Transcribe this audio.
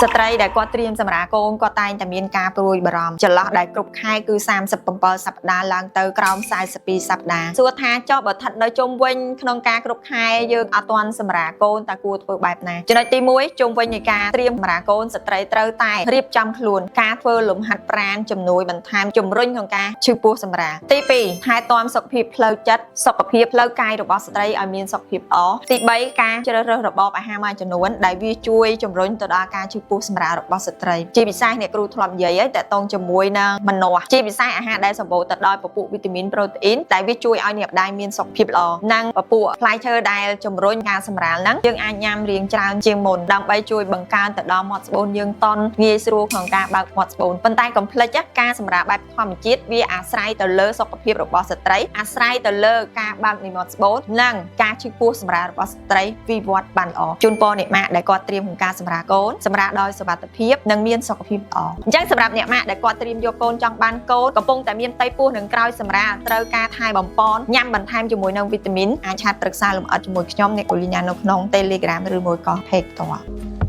ស្ត្រីដែលគាត់ត្រៀមសម្រាលកូនគាត់តែងតែមានការព្រួយបារម្ភចន្លោះដែលគ្រប់ខែគឺ37សប្តាហ៍ឡើងទៅក្រោម42សប្តាហ៍សួរថាចុះបើស្ថិតនៅជុំវិញក្នុងការគ្រប់ខែយើងអត់ទាន់សម្រាលកូនតើគួរធ្វើបែបណាចំណុចទី1ជុំវិញនៃការត្រៀមសម្រាលកូនស្ត្រីត្រូវតែរៀបចំខ្លួនការធ្វើលំហាត់ប្រាណជំនួយបន្ថែមជំរុញក្នុងការឈឺពោះសម្រាលទី2ថែទាំសុខភាពផ្លូវចិត្តសុខភាពផ្លូវកាយរបស់ស្ត្រីឲ្យមានសុខភាពល្អទី3ការជ្រើសរើសរបបអាហារមួយចំនួនដែលវាជួយជំរុញទៅដល់ការឈឺពោះសម្រាលរបស់ស្ត្រីជាពិសេសអ្នកគ្រូធ្លាប់និយាយហើយតកតងជាមួយនឹងម្នាស់ជាពិសេសអាហារដែលសម្បូរទៅដោយពពួកវីតាមីនប្រូតេអ៊ីនដែលវាជួយឲ្យអ្នកម្ដាយមានសុខភាពល្អនិងពពួកផ្លែឈើដែលជំរុញការសម្រាលហ្នឹងយើងអាចញ៉ាំរៀងច្រើនជាងមុនដើម្បីជួយបង្កើនទៅដល់មាត់ស្បូនយើងតន់ងាយស្រួលក្នុងការបើកមាត់ស្បូនប៉ុន្តែកុំភ្លេចណាការសម្រាលបែបធម្មជាតិវាអាស្រ័យទៅលើសុខភាពរបស់ស្ត្រីអាស្រ័យទៅលើការបើកនៃមាត់ស្បូននិងការឈឺពោះសម្រាលរបស់ស្ត្រីវិវត្តបានល្អជូនពរអ្នកម៉ាក់ដែលគាត់ត្រៀមក្នុងការសម្រាលកូនសម្រាលដោយសុវត្ថិភាពនិងមានសុខភាពល្អអញ្ចឹងសម្រាប់អ្នកម៉ាក់ដែលគាត់ត្រៀមយកកូនចង់បានកូនកំពុងតែមានផ្ទៃពោះនិងក្រោយសម្រាលត្រូវការថែបំប៉នញ៉ាំបន្ថែមជាមួយនឹងវីតាមីនអាច chat ប្រឹក្សាលម្អិតជាមួយខ្ញុំអ្នកកូលីណានៅក្នុង Telegram ឬមួយក៏ Page ផ្ទាល់។